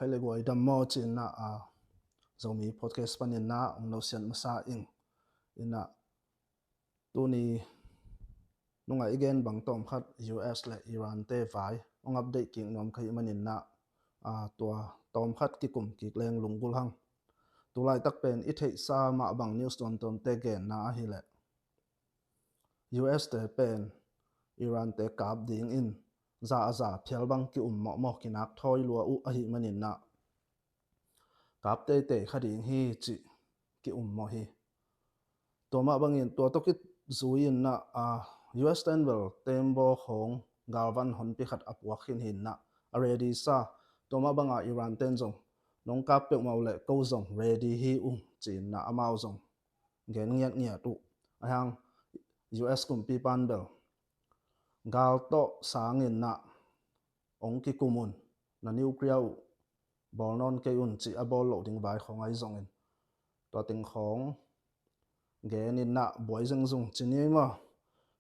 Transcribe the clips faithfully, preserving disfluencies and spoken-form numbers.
Hei le guai dam maw ci-in ah, Zomi podcast panin ah hong nosiat masa ing. In ah, tuni nungah i gen bang tawmkhat U S le Iran te vai hong update kik nuam ka hih manin ah, tua tawmkhat kikum kik leng lunggulh hang. Tulaitak pen i theihsa mah bang news tuamtuamte genna ahileh U S te pen Iran te kap dingin za a za phial bang ki-um mawhmawh, kinak thawi lua uh ahih manin ah kap teitei kha ding hi cih ki-um mawh hi. Tua mah bangin tua tawh kizui-in ah, U S ten bel tembaw khawng galvan honpi khat a puak khin hi-in ah a ready sa. Tua mah banga Iran ten zong nong kap peuhmah uh leh ko zong ready hi ung ci-in ah amau zong gen ngiatngiat uh. Ahi hang U S kumpipan bel gal tawh sangin ah hong kikum un, na nuclear uh bawl nawn kei un cih a bawl loh ding vai khawng ahi zongin tua teng khawng genin ah buai zengzung ci ni ei maw.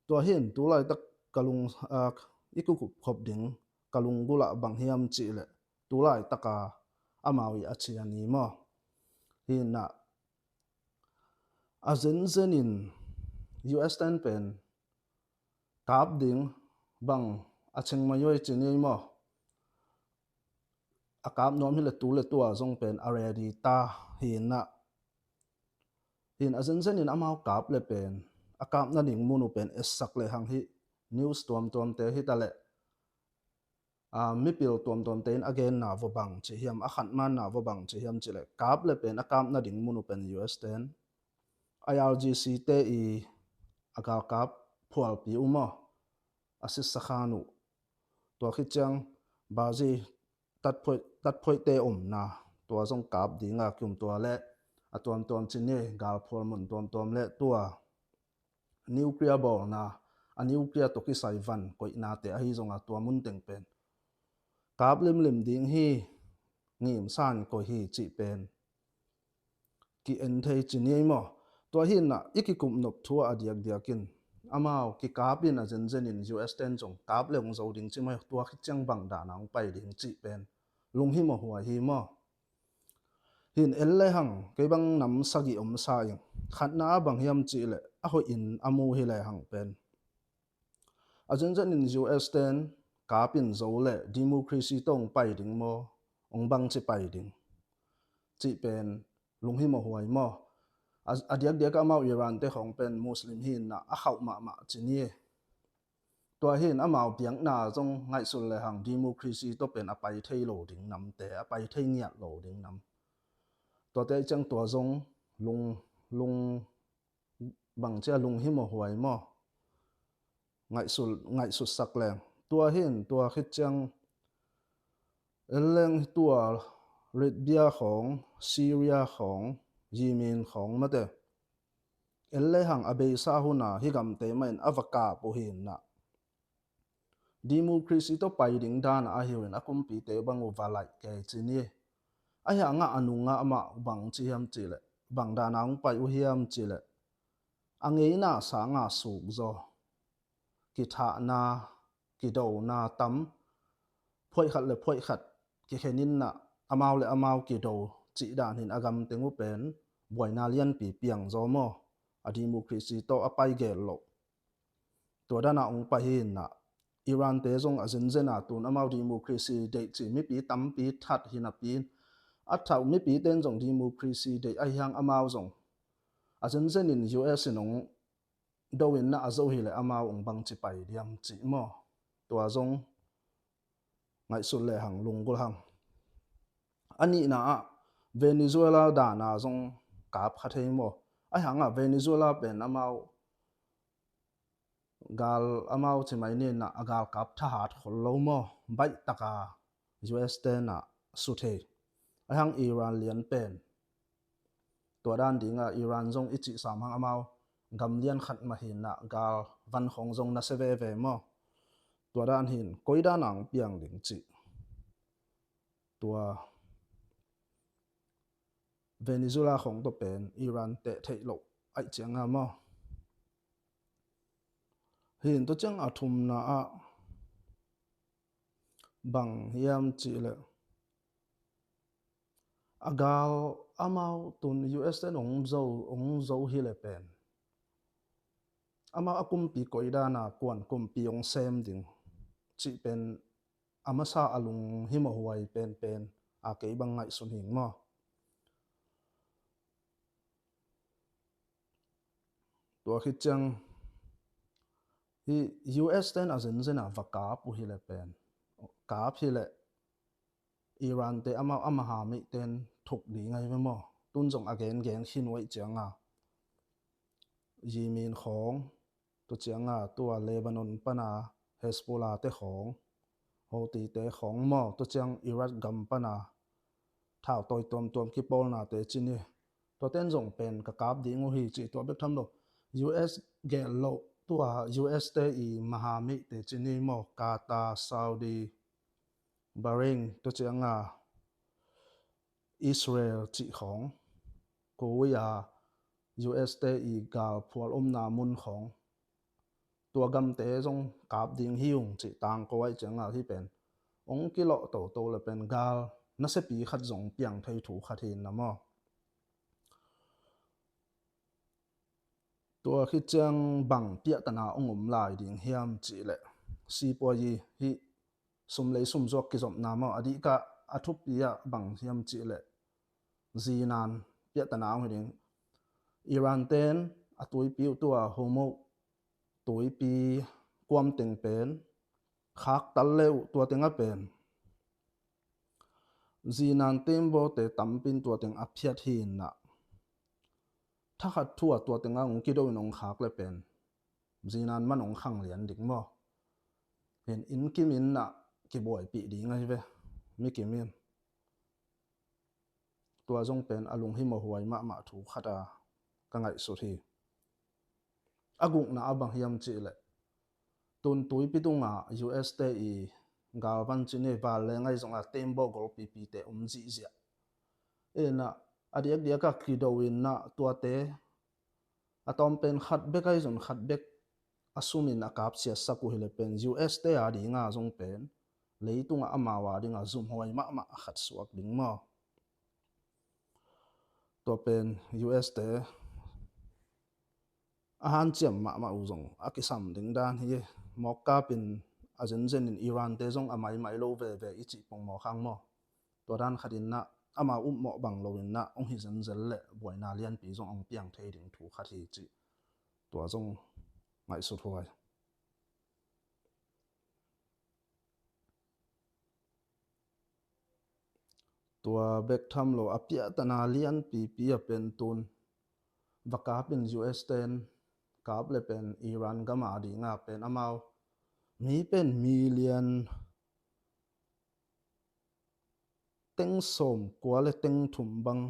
Tua hi-in tulaitak ka lung, ah, i kikup khop ding ka lunggulh ah bang hiam cihleh tulaitaka amau i a cian hi maw. Hi-in ah a zenzenin U S ten pen kap ding bang a cheng mai uh ei ci ni ei maw. A kap nuam hileh tu le tua zong pen a ready ta hi-in ah. Hi-in a zenzenin amau kap le pen a kap nading mun uh pen etsak lehang hih news tuamtuamte hitaleh, ah, mipil tuamtuamte in a genna vua bang ci hiam, a khatmanna vua bang ci hiam cihleh kap le pen a kap nading mun uh pen U S ten I R G C te i a galkap phualpi uh maw, a sitsa khan uh. Tua khit ciang bazi tatphoih, tatphoihte omna tua zong kap dinga ki-um, tua le a tuamtuam ci ni ei, galphual mun tuamtuam le tua nuclear bawlna, a nuclear tawh kisai van koihnate ahi zonga tua mun teng pen kap limlim ding hi, ngimsan koih hi cih pen ki-en thei ci ni ei maw. Tua hi-in ah i kikup nop thu ah a diakdiakin amau kikap in a zenzenin U S ten zong kap le hong zo ding ci maw, tua khit ciang bang dana hong pai ding cih pen lunghimawh a huai hi maw. Hi-in en lehang kei bang nam sagih om sa ing. Khatna ah bang hiam cihleh a hoihin a mu hi lehang pen a zenzenin U S ten kap in zo leh democracy tawh hong pai ding maw, hong bangci pai ding cih pen lunghimawh a huai maw. A, a diakdiak amau Iran te khawng pen Muslim hi-in ah a khauh mahmah ci ni ei. Tua hi-in amau biakna zong ngaihsut lehang democracy tawh pen a pai thei lo ding namte, a pai thei ngiat lo ding nam. Tuate ciang tua zong lung, lung bangci a lunghimawh a huai maw. Ngaihsut, ngaihsutsak leng. Tua hi-in tua khit ciang en leng tua Libya khawng, Syria khawng, Yemen khawng mate en lehang a beisa huna hih gamte mah in a va kap uh hi-in ah democracy tawh pai ding dana ahi uh in a kumpite bang uh va laih kei ci ni. Ahi hangah a nungah amah bang ci hiam cihleh, bang dana hong pai uh hiam cihleh, a ngeina sanga suk zaw, kithahna, kidona tam, phoih khat le phoih khat kikhen in ah amau le amau kido cih dan hi-in a gamteng uh pen buaina lianpi piang zaw maw. A democracy tawh a pai gel loh. Tua dana hong pai hi-in ah Iran te zong a zenzen a tun amau democracy deih cih mipi tampi that hi napi-in a thah uh mipite in zong democracy deih ahi hang amau zong a zenzenin U S in hong do in ah a zo hileh amau hong bangci pai diam cih maw. Tua zong ngaihsut lehang lunggulh hang. A nihna ah Venezuela dana zong kap kha thei maw. Ahi hangah Venezuela pen amau gal, amau ci mai ni-in ah a galkap thahat khol lo maw, baih taka U S ten ah su thei. Ahi hang Iran lian pen tua dan dinga Iran zong i cih sam hang amau gam lian khat mah hi-in ah gal van khawng zong nasia veve maw. Tua dan hi-in koi dana hong piang ding cih, tua Venezuela khawng tawh pen Iran teh theih loh aih cianga maw. Hi-in tua ciang a thumna ah bang hiam cihleh A gal amau tun U S te in hong zo, hong zo hi le pen amau a kumpi koi dana kuan kumpi hong sem ding cih pen a masa a lunghimawh huai penpen a kei bang ngaihsun hing maw? Tua khit ciang hi U S ten a zenzen a va kap uh hi le pen kap hi le Iran te amau a maha meihten thuk ding ahi ve maw? Tun zong a gengen khin uh aih cianga Yemen khawng, tua cianga tua Lebanon pana Hezbollah te khawng, Houthi te khawng maw, tua ciang Iraq gam pana thau tawi tuamtuam kipawlnate cin hi. Tuaten zong pen ka kap ding uh hi ci tua bek tham lo. U S gel loh tua U S te i maha meihte cin hi maw, Qatar, Saudi, Bahrain, tua cianga Israel cih khawng, Kuwait a U S te i gal phual omna mun khawng, tua gamte zong kap ding hi ung cih tangko aih cianga hi pen hong kilawh toto le pen gal nasiapi khat zong piang thei thu khat hi na maw? Tua khit ciang bang piahtana hong om lai ding hiam cih leh sipuayi hi sum lei sum zuak kizopna maw, a dihkah a thupi ah bang hiam cih leh zinan piahtana hong hi ding. Iran ten a tuipi uh tua Hormuz tuipi kuam teng pen khak tal le uh tua tengah pen zinan tembaw te tampin tua teng a phiat hi inah thakhat thu a tua tengah hong kido in hong khak le pen zinan man hong khang lian ding maw? Hin inn kim inah kibuaipih ding ahi ve, mi kim in. Tua zong pen a lunghimawh huai mahmah thu khat a ka ngaihsut hi. A gukna a bang hiam cih leh tun tuipi tunga U S te i galvan cin hi, vanleng ahi zonga tembaw golpipite om zihziah. Inah a diakdiak a kido inah tuate a tawm pen khat bek ahi zong khat bek a sumin a kap siatsak uh hi le pen U S te a dinga zong pen leitungah amau a dinga zumhuai mahmah a khat suak ding maw? Tua pen U S te a hanciam mahmah uh zong a kisam ding dan hi. Mawkkapin a zenzenin Iran te zong a maimai lo veve i cih pongmawk hang maw? Tua dan khat inah amau upmawh bang lo inah hong hi zenzen leh buaina lianpi zong hong piang thei ding thu khat hi cih tua zong ngaihsut huai. Tua bek tham lo a piahtana lianpipi a pen tun va kapin U S ten kap le pen Iran gama dinga pen amau mi pen million teng sawm kua le teng thum bang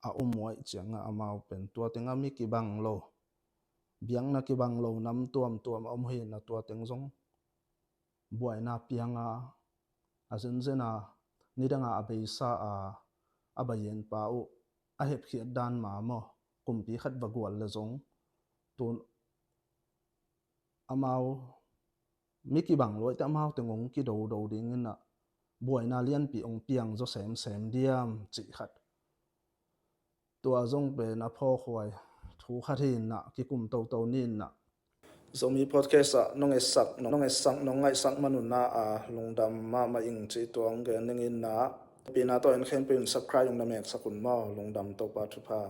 a om uh aih cianga amau pen tua tenga mi kibang lo, biakna kibang lo nam tuamtuam a om uh hi na tua teng zong buaina pianga a zenzena nidanga a beisa a a bayenpa uh a hepkhiat dan ma maw, kumpi khat va gual le zong tun amau mi kibang luaite amau teng hong kidodo ding inah buaina lianpi hong piang zaw semsem diam cih khat. Tua zong pen a phawkhuai thu khat hi inah kikum toto ni inah. Zomi podcast ah nong etsak nong etsak nong ngaihsak manuna a lungdam mahmah ing cih tua hong gen ning inah pina tawh en khempeuh in subscribe hong na meksak un maw? Lungdam, Topa thupha.